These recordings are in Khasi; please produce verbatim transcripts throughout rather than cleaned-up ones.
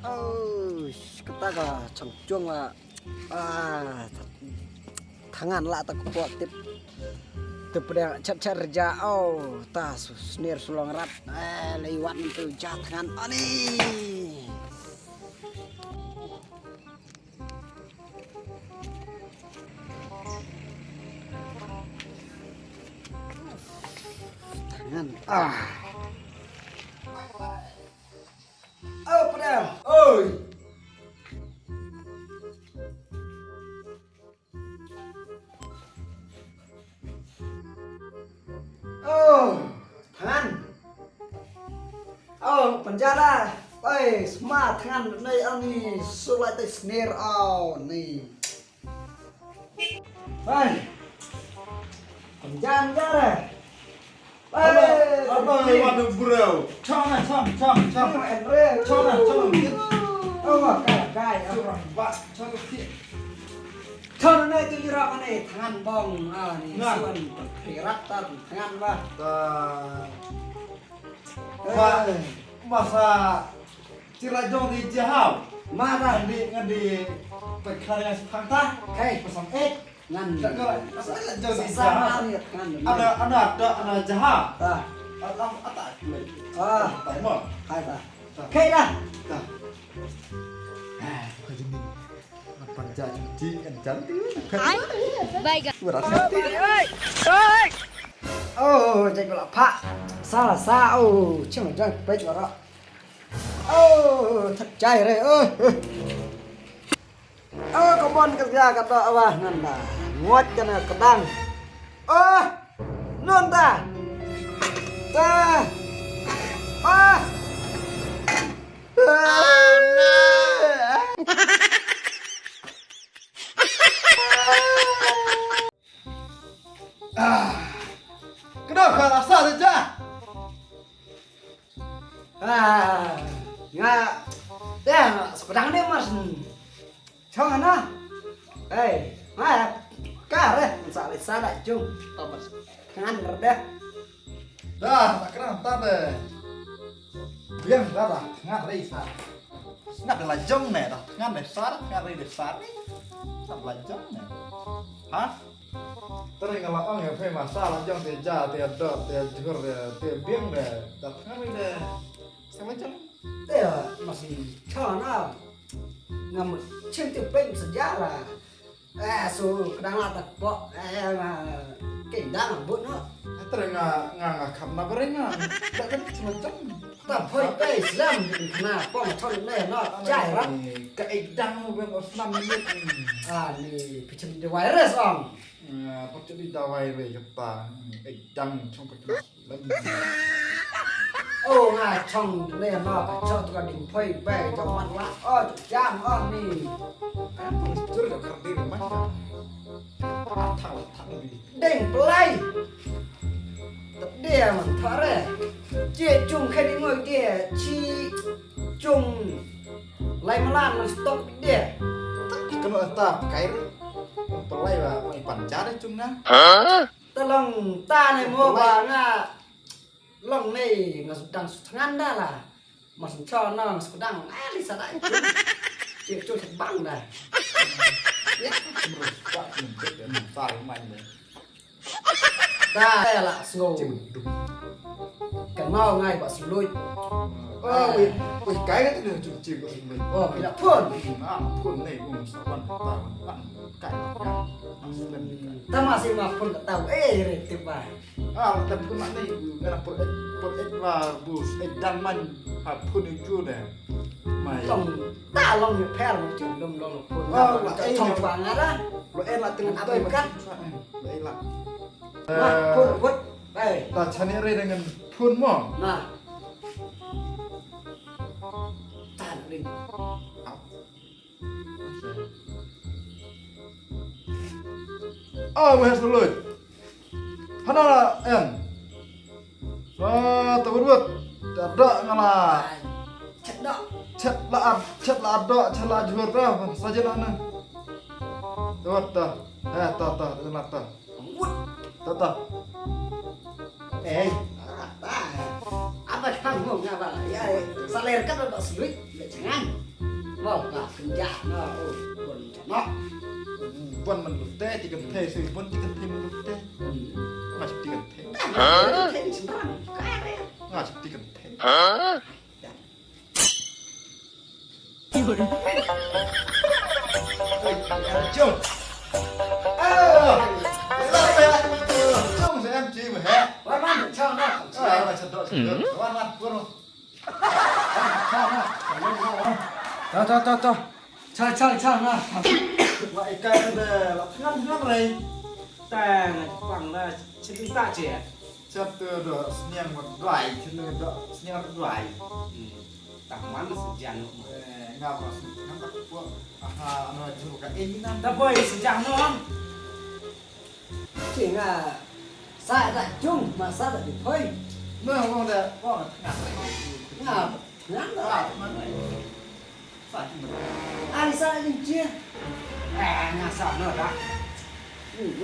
Oh, kata ka chang chuang la. Ah, thangan la ta kpoh tip. Tip dia chat chat reja. Oh, ta su snir sulong rat. Eh, lei wat tu ja thangan ani. Thangan. Ah. Oh, padang. Oi. Oh, thangan. Oh, panjara. Oi, sma thangan nei ani sulai tai snir au ni. Oi. Panjara. Oi, apa lewat bro? Chong na chong chong chong. Chong na chong. Oh, kai kai. Chong na chong. Chon ne tu jira mane thangan bong ani suan perak ta thangan ba. Ta. Ba masa tira jong di jahau. Ma ta di ngadi pekar yang sepang ta. Kai pasang ek ngan. Masa jong di jahau. Ada ada ada ada jahau. Ta. Ada ada. Ah. Tai mo. Hai ta. Kai dah. Ta. Ah, kau jadi. Apa jadi kan cantik. Hai. Baik. Oh, jadi pula pak. Salah sa. Oh, cuma jangan baik lah. Oh, tak jai re. Oh. Oh, ka mon ka sia ka to wa ngan da. Ngot ka na ka dang. Oh, non ta. Ta. Ah. Kena ka rasa saja. Ah, nga, ya, sepedang ni mas. Chong ana. Hey, ma, ka re, sa le sa la jung. Thomas. Ngan re deh. Dah, tak kena tak deh. Biang dah dah, ngan re sa. Ngan de la jong ne dah, ngan de sa, ngan re de sa. Sa la jong ne. Ha? Tering ala ong ya, phe masa la jong te ja, te dot, te jhur, te biang de. Dah ngan re de. Sa la jong. Te masih chana. Ngam chin te peng sejarah. Eh, su kedang la tak pok. Eh, ma, kendang but no. Tering nga nga nga kham na bering nga. Dah kan chin la jong. Ta phoi pe Islam na pom chon ne no jai rap. Ka ek dang mo ben Islam ni. Ah, ni pichin de virus ong. Pichin de virus kata. Ek dang chong pichin Islam. Oh, nga chong ne no ka chong tu ka ding phoi pe jong mat la. Oh, jam ong ni. Kan pun jur ka khardi rumah. Athang athang ni. Deng pelai. Tep dia man thare. Che chung khai di ngoi dia chi chung lai malan man stok dia. Tep di keno ta kai re. Pelai ba mai pan jar chung na. Tolong ta ne mo ba nga. Long ne nga sudang sutngan da la. Mas cho na mas kudang ali sa dai. Che cho che bang da. Ya. Terus pak ni dia ni sar mai ni. Ta ya la sngo. Ka mau ngai ba suluj. Oh, wih, wih kai ka tu ni chung chi ba suluj. Oh, bila phone. Ah, phone ni um sa wan ta wan kai. Ta ma si ma phone ka tau. Eh, re tip ba. Ah, la phun ma ni, ngana pur et, pur et wa bus, et dang man, ha phun ju de. Mai. Long, ta long ni pher mo chung dum long phun. Ah, la eh, chong wa ngara. Lo eh la teng apa kat. Lo eh la. Ma phun wut. Eh. Ta chani re dengan phun mo. Na. Ta ring. Ah, weh, sulut. Hana la en. Sa ta wut wut. Ta da ngala. Chet da. Chet la ad, chet la ad da, chet la jhur ta. Sa je la na. To, to. Eh, to, to, to, to. To, to. Eh. Apa kamu ngapa? Ya, saler kan udah sulit, ya jangan. Mau lah kerja, no, oh, pun no. Pun menurut teh, tiga teh, sih pun tiga teh menurut teh. Masih tiga teh. Hah? Masih tiga teh. Hah? Jong. Ah. Jong, sa em ji ma he. Wan, wan, chal na. Ah, wan, chal, chal. Wan, wan, wan. To, to, to, to. Chal, chal, chal na. Wa ikai de, la thngan thngan rei. Ta na pang la, chim ta che. Chap tu do sniang mat dwai, chap tu do sniang mat dwai. Hmm. Tang man sejang no. Eh, ngap ras ngap tak puak. Aha, ano juru ka ini nan. Da boy sejang no. Chinga sa da jung masa da di poi. No, wong da wong tengah. Ngap, ngap da. Sa ki mat. Ari sa ni jia. Eh, ngasa no da.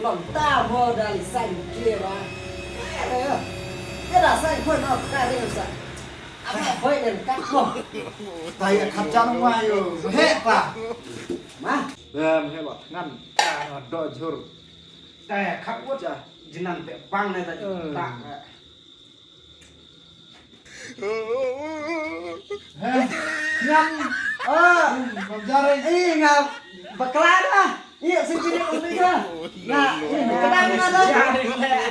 Long ta mo da li sa ni jia ba. Eh, ya da sa ni poi no ka ri sa. Apa poi den ka ko. Ta ya khap jan ma yo. He pa. Ma. Dem he lo ngan. Ta no do jur. Ta ya khap wot ja. Jinan te bang ne ta. Ta. Ngam. Ah. Ngam jare. Ih, ngam. Bakla na. Ih, sing kini uli ka. Na, ih, nang kedang na da.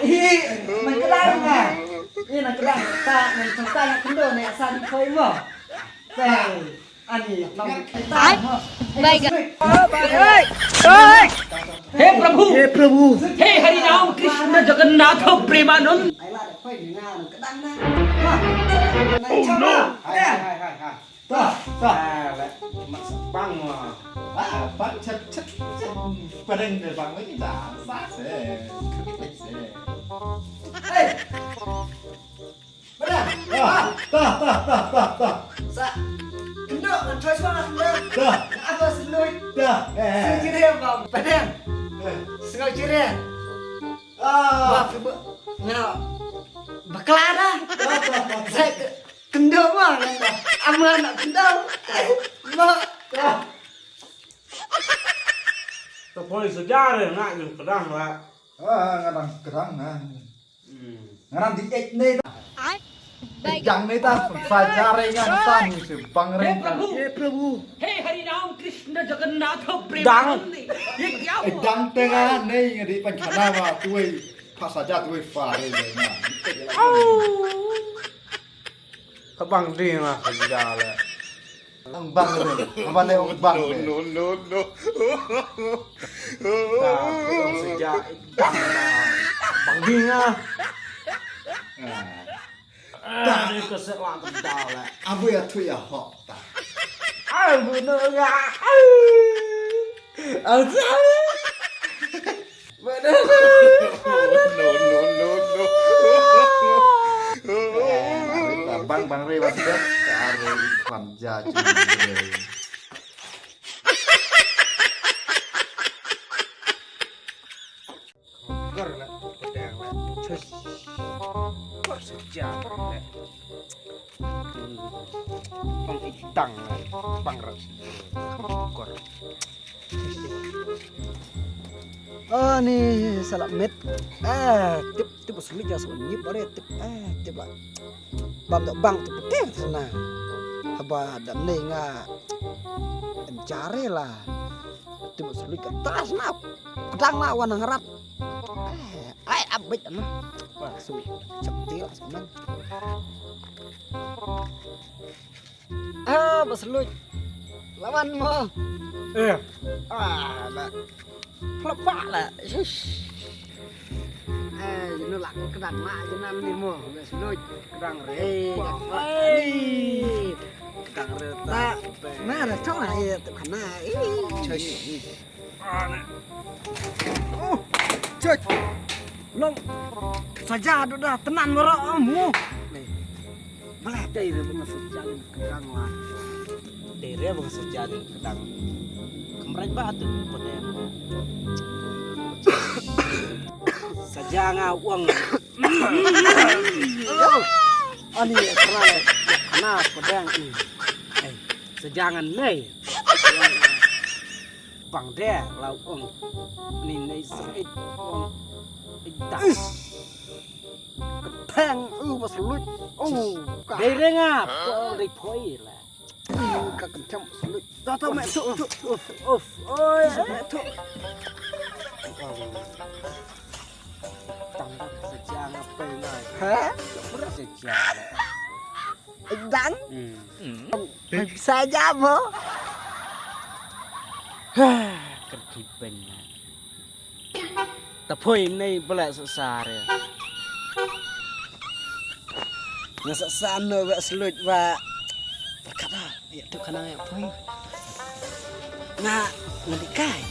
Ih, nang kedang na. Ih, nang kedang. Ta, nang kedang na kendo na sa di koi mo. Sa. Ani, nang kedang. Hai. Baik. हे प्रभु, हे प्रभु। हे हरि राम कृष्ण जगन्नाथ प्रेमानंद। Ai la da koi ni na nang kedang na. Oh no. Hai, hai, hai, hai. Tah, tah. Ah, la, mat sa bang ma. Ah, bang chet, chet, chet. Padang de bang lagi dah. Sa se. Kritik se. Hei. Padang. Ah, tah, tah, tah, tah, tah. Sa. Kendok, ngan choice bang lah kendok. Tah. Apa seluit? Tah. Eh, eh. Sejere bang. Padang. Eh. Sengau jere. Ah. Bang, kebe-, ngau. Bakla dah. Tah, tah, tah. Saya ke, Kendor mah. Aman nak kendor. Mak. To poi sejar ya nak yang kedang lah. Ah, ngadang kedang nah. Hmm. Ngadang di ek ni. Ai. Dang ni ta sajar ya ngadang si bang reng. हे प्रभु, हे प्रभु। हे हरि राम कृष्ण जगन्नाथ प्रेमानंद। ये क्या हुआ? Dang tengah ni ngadi pan khana ma tuai. Pha saja tuai fa re na. Au. Ka bang ding ah ka jia le. Ang bang re. Ang bang re, ang bang re. No, no, no, no. Ta, ang sejak dang na. Bang ding ah. Ah. Ta, ni ka sek la ka da le. Abu ya tu ya hok ta. Abu no ya. Abu. No, no, no, no. Bang, bang, re, bang, re. Are, kwan, ja, ju, re. Kor la, pedang la. Chus. Kor seja la. Bang idang la. Bang rat. Kor. Ani salak met. Ah, tip, tip sulit ja sulit nyip are tip. Ah, tip ba. Bam da bang tip tip sana. Haba da ne nga. Em jare la. Tip sulit ka tas na. Pedang na wan ngarat. Eh, ai abit na. Wah, sulit. Chak tila sana. Ah, ba Seluit. Lawan mo. Eh. Ah, la. Phlop la. Shish. Eh, jinu la kedang ma jinan ni mo. Ba Seluit. Kedang re. Eh, kedang re ta. Na, na, chong na, eh, tu kana. Eh. Shish. Oh, chut. Long. Saja dut dah tenan baroh, ah, mu. Ni. Belah dei re bunga saja ni kang lah. Re bang saja dei ka dang. Kemraj ba tu pode. Saja nga uang. Ani kra le. Kana pode ni. Eh, saja ngan nei. Bang de la uang. Ni nei sa uang. Dah. Ketheng u bas luit. Oh, ka. Dei renga. Dei poi la. Ka kyntham sului. To, to, meh, to, to. Uf, uf, oi, meh, to. Tang saja nga pei ngai. Ha? Pura saja. Dang? Hmm. Pei saja mo. Ha, kerti pei ngai. Ta poi nei bala sa sare. Nga sa sa no ba slut ba. Berkat ah. Ya tu kana ya poi. Nga nga dikai.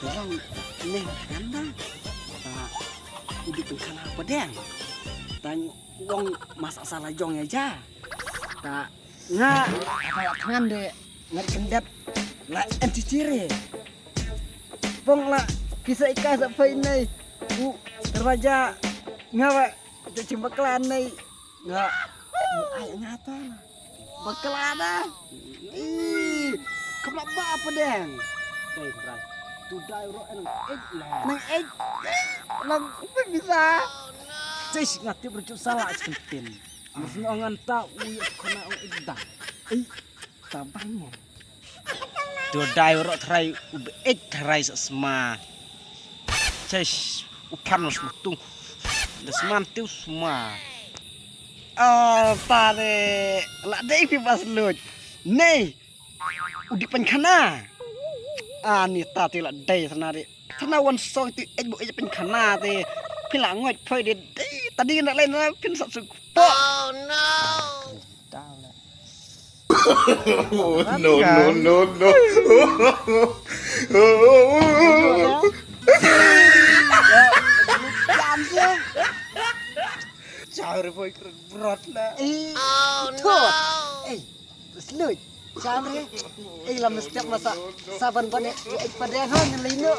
Orang nei nganda. Ta udik kana padang. Tang wong masak salah jong ya ja. Ta nga apa ya tangan de nga kendap la entitire. Pong la kisa ika sa poi nei. U raja nga ba tu chim bakla nei. Nga ai nga ta. Bakla da. Ih, kama ba apa deng? Dai rai. Tu dai ro nang ej la. Nang ej. Lang upe bisa. Sis nga tip rujuk salah chentin. Mas no ngan ta u kana u ej da. Tabang mo. Tu dai ro trai u be ej trai sa sma. Sis u pan sma tu. Da sma tu sma. Ah, pare la dei pi bas luj. Nei. U di pen khana. Ah, ni ta ti la dei sana ri. Sana wan song ti ej bu ej pen khana ti. Pin la ngot poi di dei. Tadi na lai na pin sa su po. Oh no. No, no, no, no. Chau re boy kren brot la. Eh, oh no. Eh, slut. Chau re. Eh, lam step masa saban bane. Eh, pada ha ngelino.